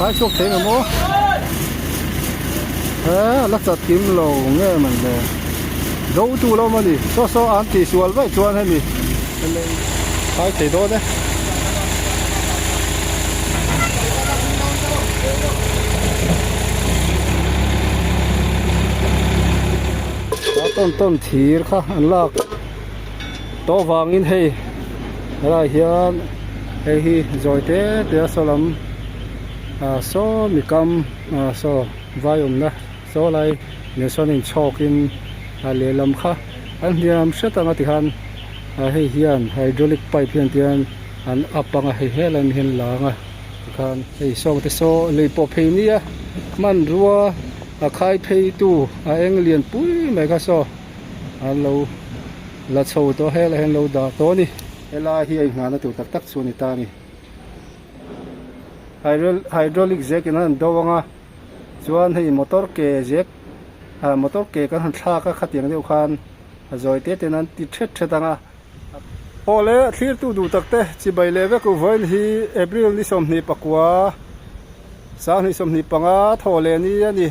Khai chhuak thei ang maw? He a la chat kim lo nge man le. Do tu lo awm a ni. Saw saw an tih sual vaih chuan hemi khai thei dawn e. A tawn tawn thir kha an lak tawh vangin hei helaiah hian hei hi zawi te te a saw lam ah saw mi kam ah saw vai awmna saw lai nen sawn a inchhawk in a lehlam kha an hniam hret ang a tikhan ah hei hian hydraulic pipe hian tihian an up ang a hei helai ah hian la ang a tikhan hei sawng te saw lui pawh phei nia hmanrua a khai phei tu a eng lian pui mai kha saw an lo la chho tawh helai hian lo dah tawh a ni helai hi a inghahna tur tak tak chu a ni ta a ni hydraulic zek in an han do ang a chuan hei motor ke zek ah motor ke kan han thlak a khatiang deuh khan a zawi te ten an ti thet thet ang a. Aw le a thlirtu duh tak te chibai leh vek u vawiin hi April ni 24 2025 thaw leh ni a ni.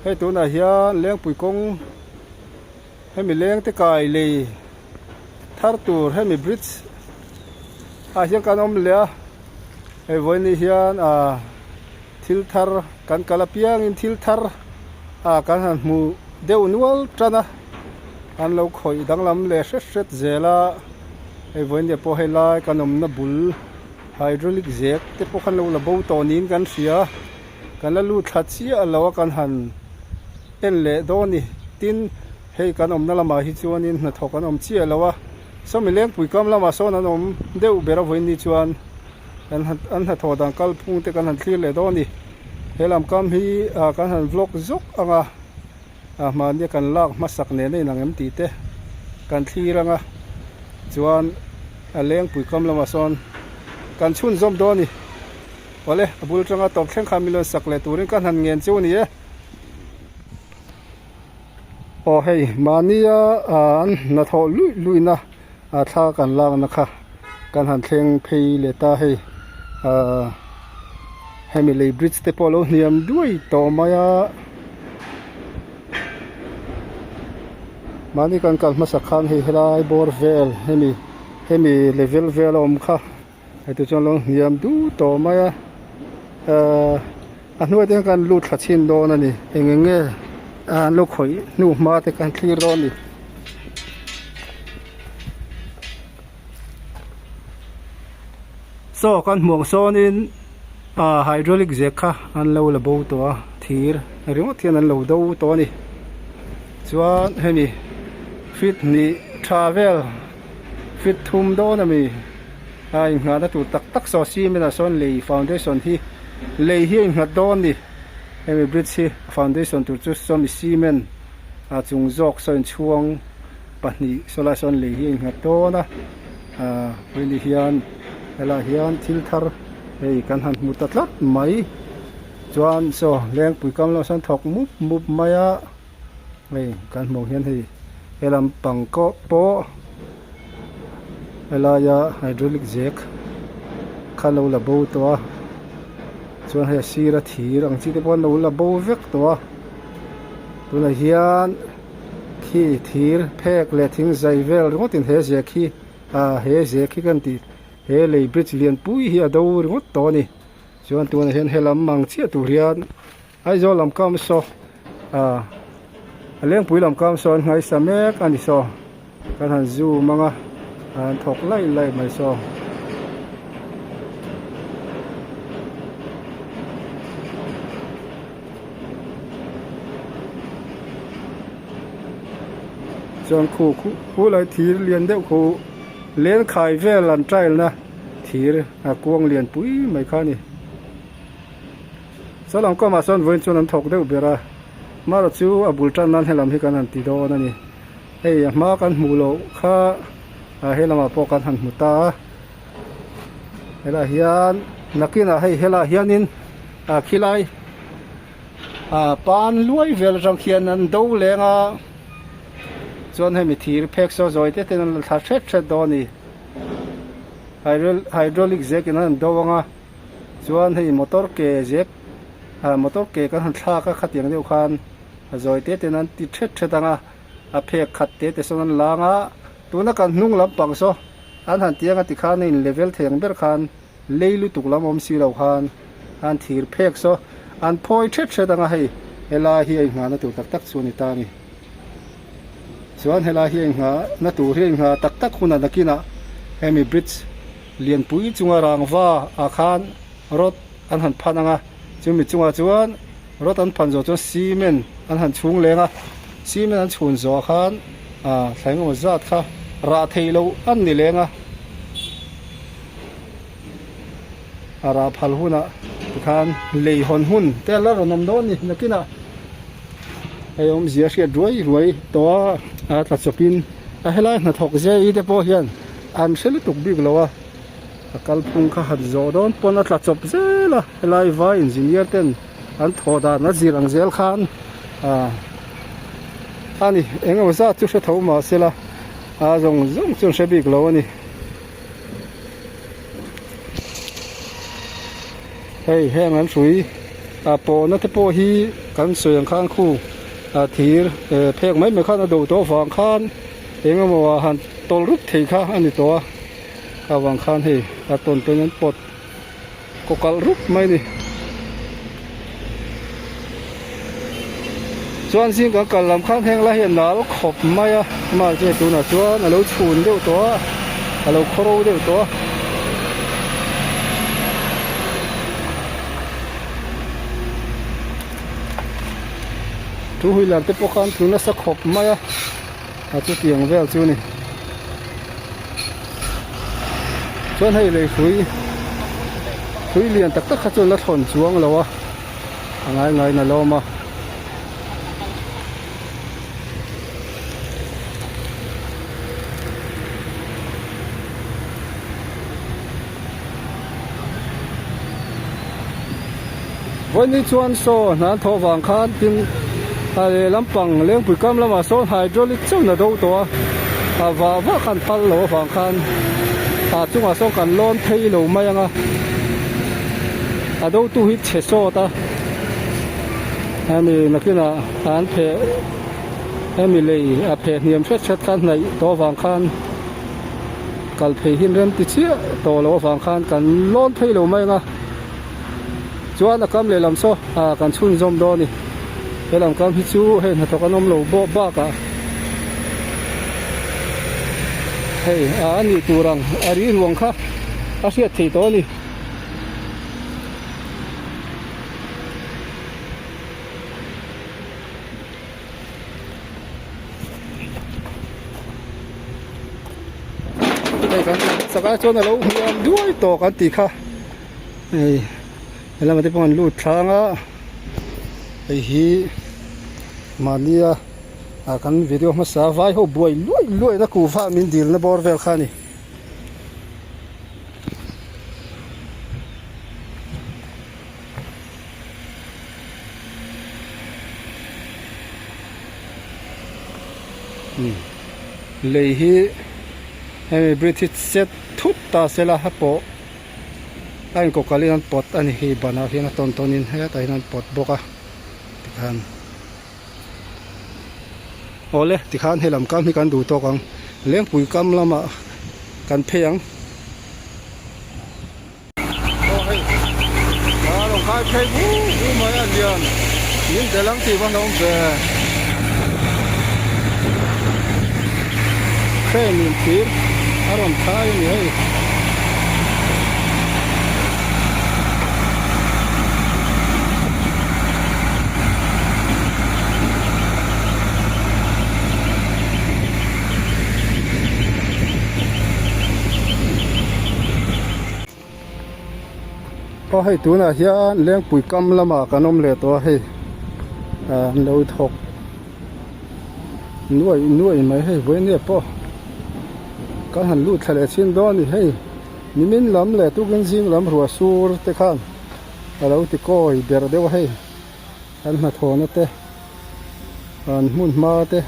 Hei tunah hian Lengpui kawng hemi leng te kai lei thar tur hemi bridge ah hian kan awm leh a hei vawiin ni hian ah thil thar kan kal apiangin thil thar ah kan han hmu deuh nual tan a an lo khawih danglam leh hret hret zel a hei vawiin ni pawh helai kan awmna bul hydraulic zek te pawh khan lo la bo tawh niin kan hria. Kan la lut thla chiah lo a kan han en leh dawn a ni. Tin, hei kan awmna lamah hi chuanin hnathawk an awm chiah lo a, sawmi lengpui kam lamah sawn an awm deuh ber a vawiin ni chuan an an hnathawh dan kalphung te kan han thlir leh dawn a ni. He lam kam hi ah kan han vlog zawk ang a, ah hmahnia kan lak hmasak nen a inang em tih te kan thlir ang a, chuan a lengpui kam lamah sawn kan chhunzawm dawn a ni. Awle, a bul tanga tawp thleng khan min rawn sak leh turin ka hnan ngen chu a ni e. Aw hei, mahnia an hnathawh luih luihna thla kan lakna kha kan han thleng phei leh ta hei. Ahh hemi lei bridge te pawh a lo hniam duai tawh mai a. Mahni kan kal hmasak khan hei helai bawr vel hemi hemi level vel a awm kha. Heti chuan lo hniam duh tawh mai a ehh a hnuai te hian kan lut thla chhin dawn a ni eng eng nge an lo khawih hnu hma te kan thlir dawn a ni. Saw kan hmuh ang sawnin ah hydraulic zek kha an lo la bo tawh a thir ringawt hian an lo do tawh a ni chuan hemi feet hnih tha vel. Feet thum dawn a mi a inngahna tur tak tak saw cement ah sawn lei foundation hi lei hi a innghat dawn a ni hemi bridge hi foundation tur chu sawmi cement a chung zawk saw inchhuang pahnih saw lai sawn lei hi a innghat dawn a ah hemi hian helaiah hian thil thar hei kan han hmu ta tlat mai chuan saw lengpui kam lamah sawn thawk mup mup mai a. Hei kan hmuh hian hei he lampang kawh pawh helaia hydraulic zek kha lo la bo tawh a chuan hei a sira thir ang chi te pawh an lo la bo vek tawh a tunah hian khi thir phek leh thing zai vel ringawt in he zek hi ah he zek hi kan tih he lei bridge lian pui hi a do ringawt tawh a ni chuan tunah hian helam ang chiah tur hian. Aizawl lam kam saw ah a lengpui lam kam saw an ngaisa mek a ni saw kan han zoom ang a an thawk laih laih mai saw. Chuan khu khu khu lai thir lian deuh khu lenkhai vel an trail na thir a kuang lian pui mai kha a ni. Saw lam kawmah sawn vawiin chuan an thawk deuh ber a, marawh chu a bul tan nan helam hi kan han ti dawn a ni. Hei a hma kan hmuh loh kha ah he lamah pawh kan han hmu ta a, helaiah hian nakinah hei helaiah hianin ah khilai ah pan luai vel atang khian an do leng a, chuan hemi thir phek saw zawi te ten an la thla hret hret dawn a ni. Hydraulic zek in an do ang a. Chuan hei motor ke zep ah motor ke kan han thlak a khatiang deuh khan a zawi te ten an ti thet thet ang a a phek khat te te sawn an lang a tuna kan hnung lampang saw an han ti anga tikhan a in level thei ang ber khan lei lutuk lam awm si lo khan an thir phek saw an phawi thet thet ang a hei helai hi a inghahna tur tak tak chu a ni ta a ni chuan helai hi a inghahna tur hi a inghah tak tak hunah nakinah hemi bridge Lianpui chunga rangva ah khan rod an han phan ang a, chumi chungah chuan rod an phan zawh chuan cement an han chhung leng a, cement an chhun zawh ah khan ah thla engemaw zat kha rah theih loh an ni leng a, a rah phal hunah tikhan lei hawn hun te a la rawn awm dawn a ni nakinah hei awmzia hriat ruai ruai tawh a a tla chawpin a helai hnathawk zai te pawh hian. An hre lutuk bik lo a, a kalphung kha han zawh dawn pawn a tla chawp zel a, helai vai engineer ten an thawh dan a zir ang zel khan ah a ni eng emaw zat chu hre tho mah se la a zawng zawng chu an hre bik lo a ni. Hei heng an hrui ah pawhna te pawh hi kan sawi ang khan khu ah thir eh phek mai mai khan a do tawh avang khan eng emaw ah han tawlh rup thei kha a ni tawh a avang khan hei a tawn tawn an pawt kaw kalh rup mai a ni chuan zing kan kal lam khan heng lai hi a nal khawp mai a mahse tunah chuan a lo chhun deuh tawh a a lo khawro deuh tawh a. Two wheeler te pawh khan tlu nasa khawp mai a a chutiang vel chu a ni chuan hei lei hrui hrui lian tak tak kha chuan la thlawn chuang lo a a ngai ngai na lawm a. Vawiin ni chuan saw hna an thawh vang khan tin a lehlam pang lengpui kam lamah sawn hydraulic chauhin a do tawh a a vah vah khan pal lo avang khan a chungah sawn kan lawn phei lo mai ang a a do tu hi chhe sawt a ani nakinah an pheh hemi lei a pheh hniam hret hret khan hnaih tawh avang khan. Kal phei hi rem ti chiah tawh loh avang khan kan lawn phei lo mai ang a chuan a kam lehlam saw ah kan chhunzawm dawn a ni helam kam hi chu hei hnathawk an awm lo bawk bakah hei ah a nih tur ang a ri ruang kha a hriat theih tawh a ni. Hei kan chak ah chuan alo hmuam duai tawh kan tih kha hei helam ah te pawh an lut thlang a hei hi mahnia ah kan video hmasa vai ho buai luai luai na kuhva min dil na bawr vel kha a ni. Lei hi hemi bridge hi set thut ta se la a pawh a inkawk kalin an pawt a ni hi banah hian a tawn tawnin hetah hian an pawt bawk a tikhan awle tikhan helam kam hi kan duh tawk ang lengpui kam lamah kan phei ang. Aw hei a rawn kai phei vu vu mai a lian min tel ang tih va hlauhawm ve crane in thir a rawn khai a ni hei. Aw hei tunah hian lengpui kam lamah kan awm leh tawh a hei ah an lo thawk nuai nuai mai hei vawinia pawh kan han lut thla leh chin dawn a ni hei nimin lam leh tukin zing lam ruah sur te khan a lo ti kawi ber deuh a hei an hnathawhna te an hmun hma te.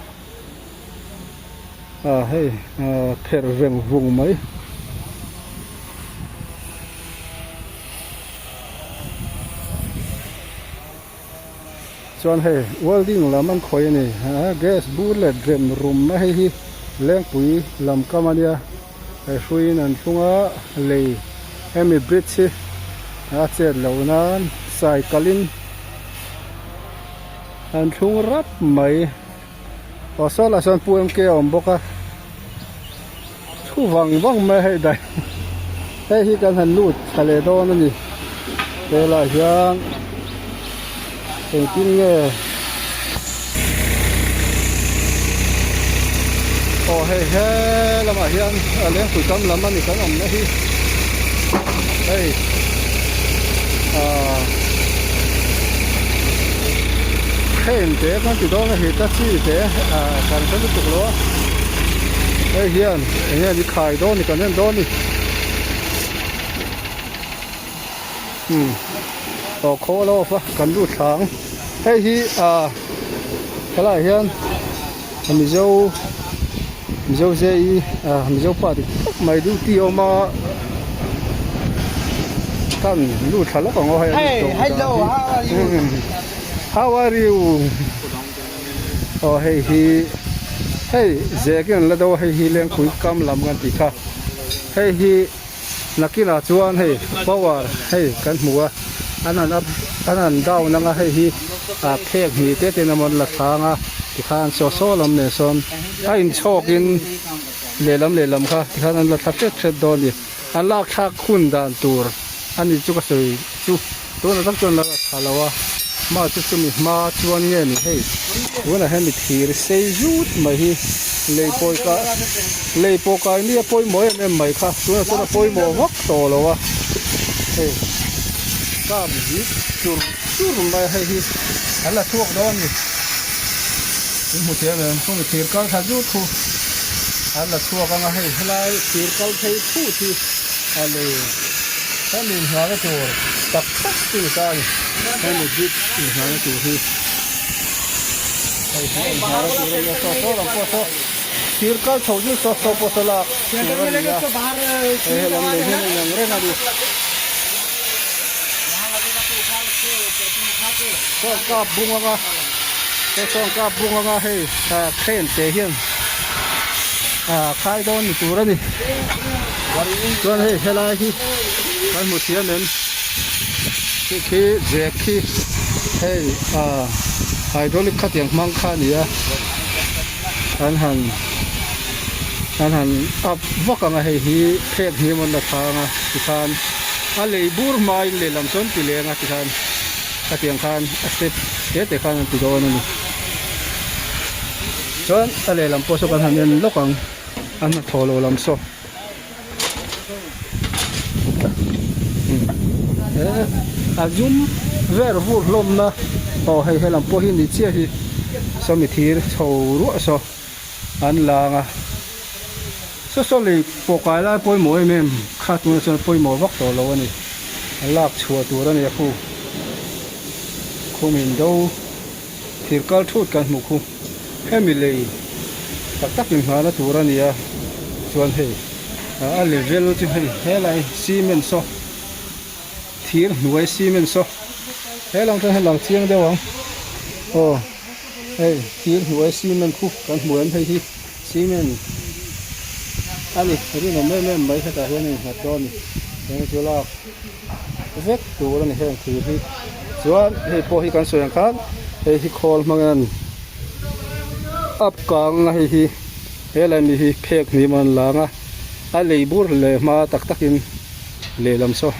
Ah hei ah pherh veng vung mai. Chuan hei welding lam an khawih a ni. Gas bur leh rem rum a hei hi Lengpui lam kam a nia. Hei hruiin an thlung a, lei hemi bridge hi a chet loh nan cycle in an thlung rap mai. Aw saw lah sawn Pu MK a awm bawk a, thu vang vang mai a hei daih hei hi kan han lut thla leh dawn a ni helaiah hian engtin nge aw hei he lamah hian a lengpui kam lam a ni kan awmna hi hei ahh crane te kan ti dawn a hi ta chi te ahh kan hre lutuk lo a hei hian eng nge ni khai dawn ni kan en dawn ni umm aw khaw a lo off a kan lut thla ang hei hi ahh helaiah hian mizo mizo zei ah mizo pa dik tak mai duty a awm a kan lut thla lawk ang aw hei a ni tawh dan hi how are you aw hei hi hei zekin an la do a hei hi lengpui kam lam kan tih kha hei hi. Nakinah chuan hei power hei kan hmu a, an han up an han down anga hei hi ah phek hnih te ten emaw an la thlang a tikhan saw saw lam nen sawn a inchhawkin lehlam lehlam kha tikhan an la thla hret hret dawn a ni. An lak thlak hun dan tur a ni chu ka sawi chu tunah tak chuan la tha lo a, mah chu chumi hma chuan nge ni hei tunah hian mi thir sei zut mai hi lei pawh ka lei pawh kai mi a pawimawh em em mai kha tunah chuan a pawimawh vak tawh lo a hei kap zip chur chur mai a hei hi an la chhuak dawn a ni in hmu thiam em chumi thir kal thla zut khu an la chhuak ang a hei helai thir kal phei phut hi a lei. Hemi inhnahna tur tak tak chu ni ta a ni. Hemi bridge inhnahna tur hi hei hi a inhnahna tur a nia saw saw lam pawh saw thir kal chho zui saw saw pawh saw lak tur a ni a hei helam lei hian a inang reng a ni. Saw kap bung anga saw saw kap bung anga hei crane te hian ah khai dawn ni tur a ni chuan hei helai hi kan hmu thiam em khi khi jack khi hei ah hydraulic khatiang hmang kha a ni a an han an han up vak ang a hei hi phek hniam an la thlang a tikhan a lei bur hmain lehlam chuan ti leng a tikhan khatiang khan a step te te khan an ti dawn a ni. Chuan a lehlam pawh saw kan han en lawk ang a hnathawh loh lam saw a zum ver vur hlawmna aw hei helam pawh hi ni chiah hi sawmi thir chho ruah saw an lang a saw saw lei pawh kai lai pawimawh em em kha tunah chuan pawimawh vak tawh lo a ni a lak chhuah tur a ni a khu khum in do. Thir kal thut kan hmuh khu hemi lei tak tak inghahna tur a ni a chuan hei a level chu hei helai cement saw thir hnuai cement saw helang chuan hei lang chiang deuh ang aw hei thir hnuai cement khu kan hmu em hei hi cement a ni rinawm em em mai hetah hian a innghat dawn a ni eng chu lak. vek tur a ni heng thir hi chuan hei pawh hi kan sawi ang khan hei hi khawl hmangin up kang a hei hi helai mi hi phek hnim an lang a a lei bur leh hma tak takin lehlam saw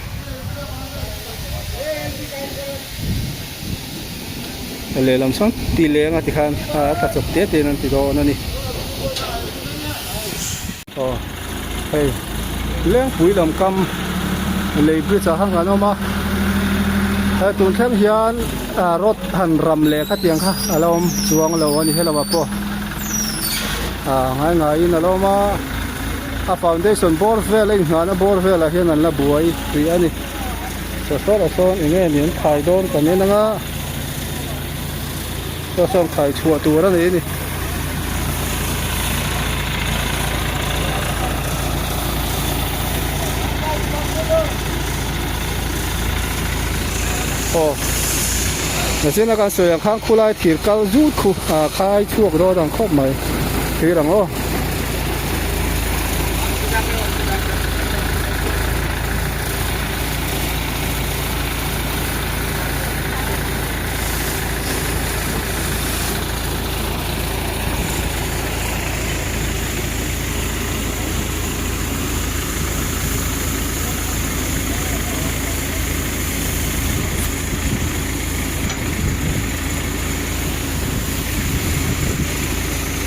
lehlam sawn ti leng a tikhan a tla chawp te te in an ti dawn a ni. Aw hei lengpui lam kam lei bridge ah khan kan awm a he tun thleng hian ah rod han ram leh khatiang kha a lo awm chuang lo a ni helamah pawh ah ngai ngaiin a lo awm a a foundation bawr vel a inngahna bawr velah hian an la buai rih a ni saw sawtah sawn eng nge ni an khai dawn kan en anga saw sawn khai chhuah tur a ni a ni. Aw. Nachina kan sawi ang khan khulai thir kal zut khu a khai chhuak dawn ang khawp mai thir ang aw.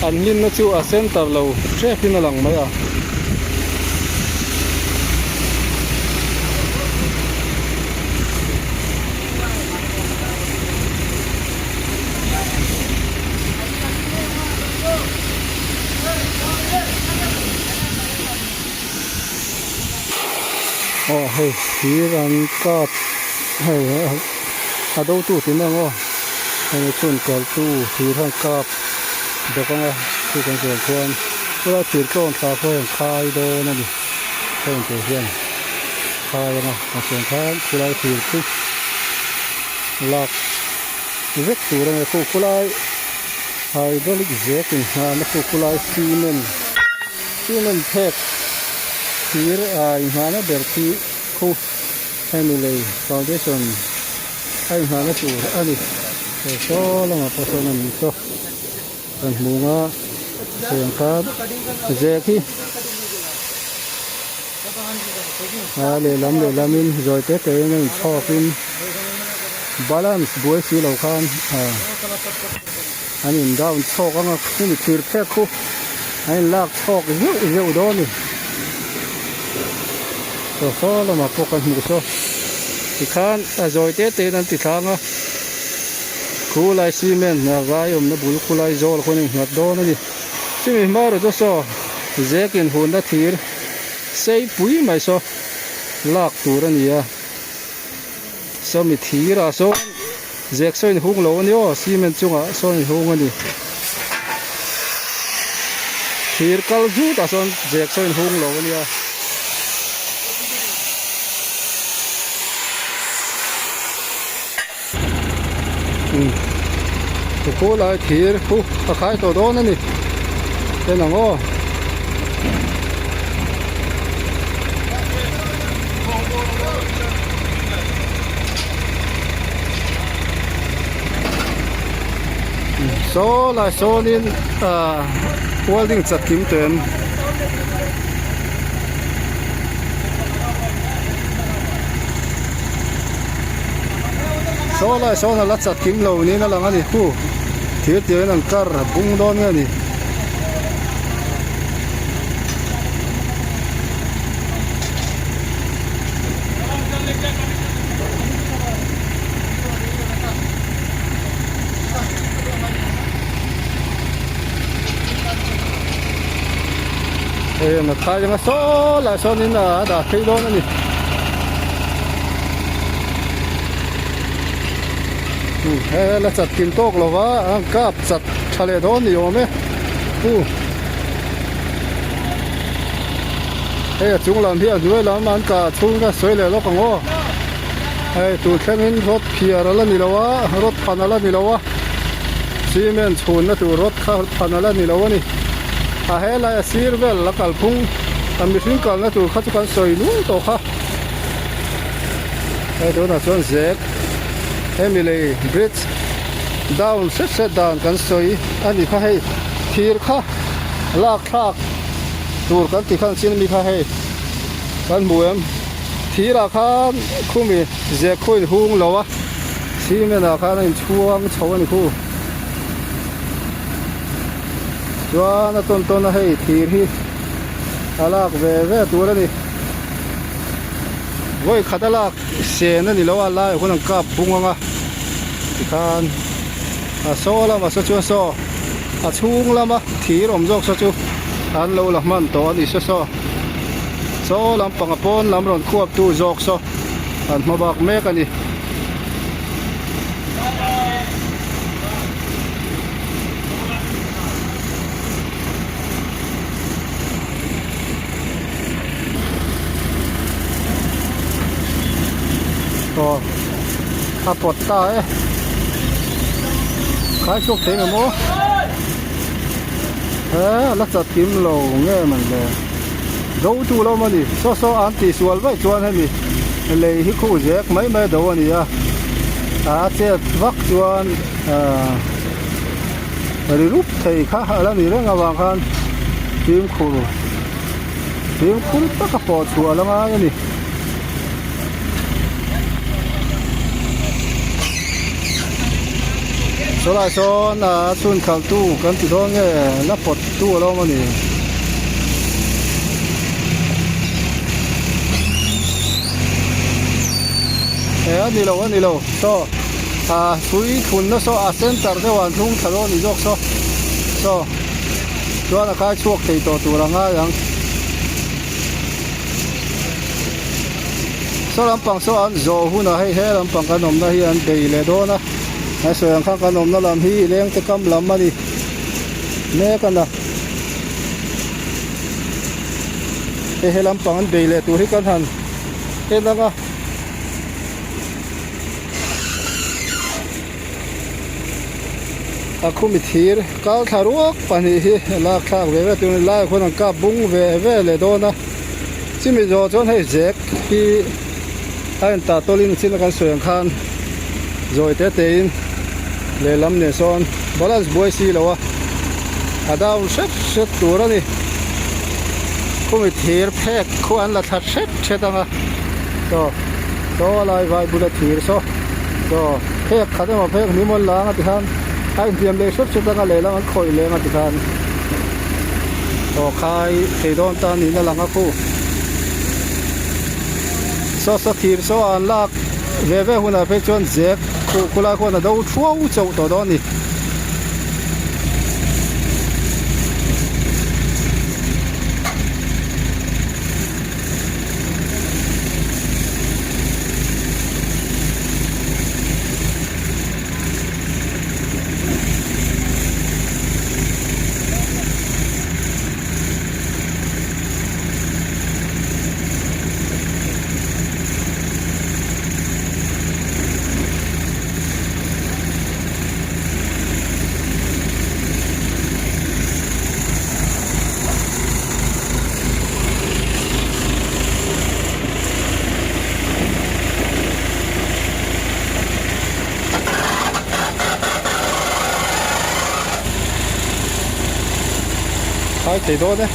An hlimna chu a center lo hrep in a lang mai a. Aw hei thir an kap hei a do tu tih mai ang aw hemi chhun kal tu thir han kap bawk anga chu kan sawi ang khuan chulai thir tlawn thla pawh hian khai dawn a ni heng tur hian khai anga a sawi ang khan chulai thir chu lak vek tur a ni khu khulai hydraulic zek in nghahna khu khulai cement. Cement phek thir ah inghahna ber khi khu hemi lei foundation a inghahna tur a ni. He saw lamah pawh sawn a ni saw kan hmu nga heng khan zek hi a lehlam lehlamin zawi te te in a inchhawk in balance buai si lo khan ah. An in down chhawk anga khumi thir phek khu an in lak chhawk zeuh zeuh dawn a ni. Saw saw lamah pawh kan hmuh saw tikhan a zawi te te in an ti thlang a khulai cement a vai awmna bul khulai zawl khawn a innghat dawn a ni. Chumi hma erawh chu saw zek inhunna thir sei pui mai saw lak tur a ni a. Sawmi thirah sawn zek saw inhung lo a ni aw cement chungah sawn inhung a ni thir kal zutah sawn zek saw inhung lo a nia. Khu lai thir khu a khai tawh dawn a ni en ang aw. Saw lai sawnin ah welding chat kim ten. Saw lai sawn a la chat kim lo niin a lang a ni khu thir tiangin an kar bung dawn nge ni. Hei a khai anga saw lai sawnin a dah phei dawn a ni. He la chat kim tawk lo va a kap chat tha leh dawn ni awm e u hei a chung lam hi a hnuai lam an kah chhung kha sawi leh lawk ang aw hei tun thlengin rod phiar a la ni lo a rod phan a la ni lo a cement chhunna tur rod kha phan a la ni lo a ni a helai a sir vel a kalphung a mihring kalna tur kha chu kan sawi nung tawh kha. Hei tunah chuan zek hemi lei bridge down hret hret dan kan sawi a ni kha hei thir kha lak thlak tur kan ti khan chin ami kha hei kan hmu em thir ah khan khumi zek khu a inhung lo a cement ah khan a inchhuang chho a ni khu chuan a tawn tawn a hei thir hi a lak ve ve tur a ni. Vawi khat a lak sen a ni lo a laiah khuan an kap bung ang a tikhan a saw lamah saw chuan saw a chhung lama thir awm zawk saw chu an lo la hman tawh a ni saw saw saw lampang a pawn lam rawn khuap tu zawk saw an hma bak mek a ni. Aw a pawt ta e. Khai chhuak thei ngem aw. He a la chat kim lo nge man le. Do tu lo maw ni saw saw an tih sual vaih chuan hemi lei hi khu zek mai mai do a ni a. A chet vak chuan ahh ri rup thei kha a la ni reng avang khan fimkhur fimkhur taka pawh chhuah a la ngai a ni. Sawlai sawn a chhun khalh tu kan ti dawn nge la pawt tu a lo awm a ni. E a ni lo a ni lo saw a hrui thlunna saw a center deuh ah an thlung thla dawn a ni zawk saw saw chuan a kai chhuak thei tawh tur a ngai ang. Saw lampang saw an zawh hunah hei he lampang kan awmna hi an bei leh dawn a a sawi ang khan kan awmna lam hi lengte kam lam a ni mek a na hei he lampang an bei leh tur hi kan han en ang a. A khumi thir kal thla ruak pahnih hi a lak thlak ve ve tur a ni laiah khuan an kap bung ve ve leh dawn a chumi zawh chuan hei zek hi a intah tawlin chin a kan sawi ang khan zawi te te in lehlam nen sawn balance buai si lo a a down hret hret tur a ni khumi thir phek khu an la thla hret hret ang a chaw chaw lai vai bula thir saw chaw phek khat emaw phek hnih emaw an la ang a tikhan a inhliam leh hrep hrep anga lehlam an khawih leh anga tikhan aw khai thei dawn ta niin a lang a khu saw saw thir saw an lak ve ve hunah phei chuan zek khuh khulai khuan a do thuau chauh tawh dawn a ni. Khai thei dawn e.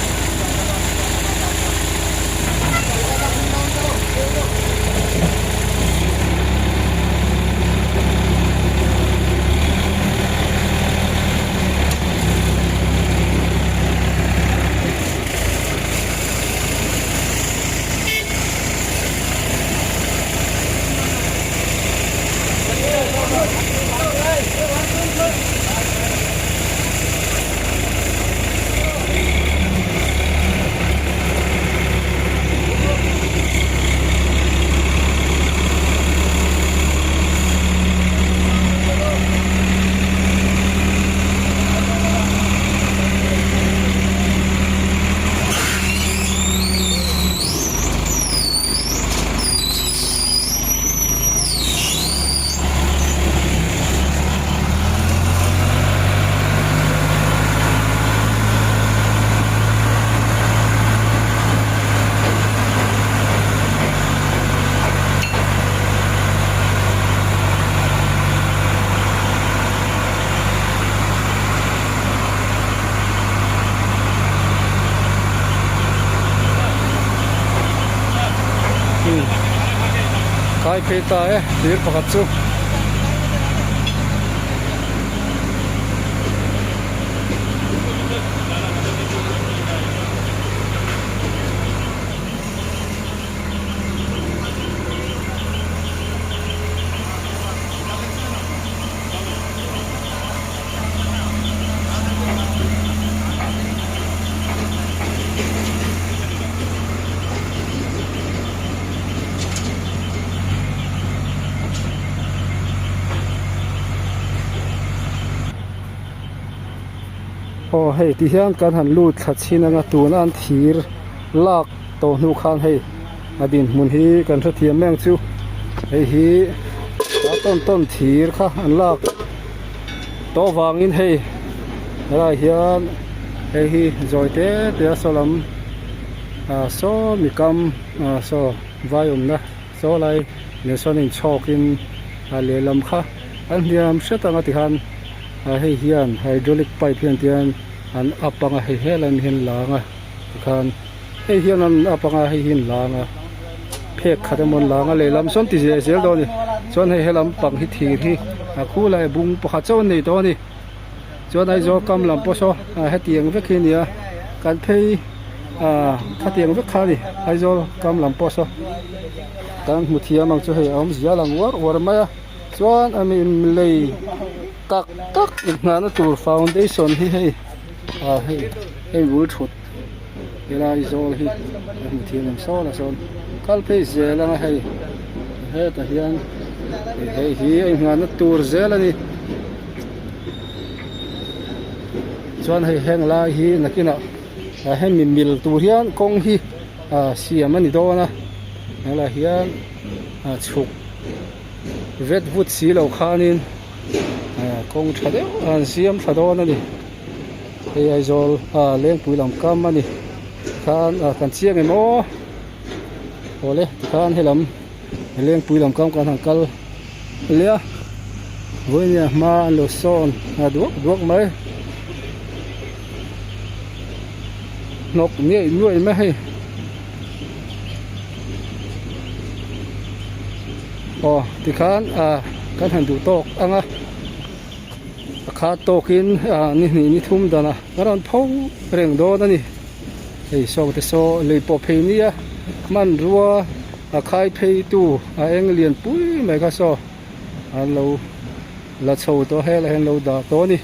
Khai phei ta e thir pakhat chu. Aw hei ti hian kan han lut thla chhin anga tuna an thir lak tawh hnu khan hei a dinhmun hi kan hrethiam em chu hei hi a tawn tawn thir kha an lak. tawh vangin hei helaiah hian hei hi zawi te te a saw lam ah saw mi kam ah saw vai awmna saw lai nen sawn a inchhawkin a lehlam kha an hniam hret ang a tikhan ah hei hian hydraulic pipe hian tihian an up ang a hei helai ah hian lang a tikhan hei hian an up ang a hei hi an lang a phek khat emaw an lang a lehlam sawn ti zel zel dawn a ni chuan hei helam pang hi thir hi a khulai bung pakhat chauh an nei tawh a ni chuan Aizawl kam lam pawh saw ah hetiang vek hi a ni a kan phei ah khatiang vek kha a ni Aizawl kam lam pawh saw kan hmu thiam ang chu hei a awm zia lang uar uar mai a chuan a mi lei tak tak inhnahna tur foundation hi hei ah hei hei bul thut helai zawl hi a hmu thiam ang sawn a sawn kal phei zel anga hei hetah hian hei hi a inhnahna tur zel a ni chuan hei heng lai hi nakinah ah hemi mil tur hian kawng hi ah siam a ni dawn a helaiah hian ah chhuk vet vut si lo khanin ah kawng tha deuh an siam tha dawn a ni hei Aizawl ah Lengpui lam kam a ni tikhan ah kan chiang em aw awle tikhan helam Lengpui lam kam kan han kal leh a vawinia hma an lo sawn a duak duak mai hnawk nuaih nuaih mai hei aw tikhan ah kan han duh tawk ang a a khat tawkin ah ni hnih ni thum danah a rawn pho reng dawn a ni hei sawngte saw lei pawh phei nia hmanrua a khai phei tu a eng lian pui mai kha saw an lo la chho tawh helaiah hian lo dah tawh a ni.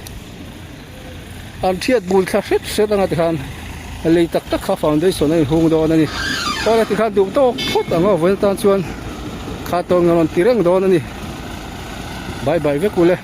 An thiat bul thla hret hret anga tikhan lei tak tak kha foundation a inhung dawn a ni. Awle tikhan duh tawk phawt ang a vawiin atan chuan kha tawng rawn ti reng dawn a ni. Bye bye vek ule.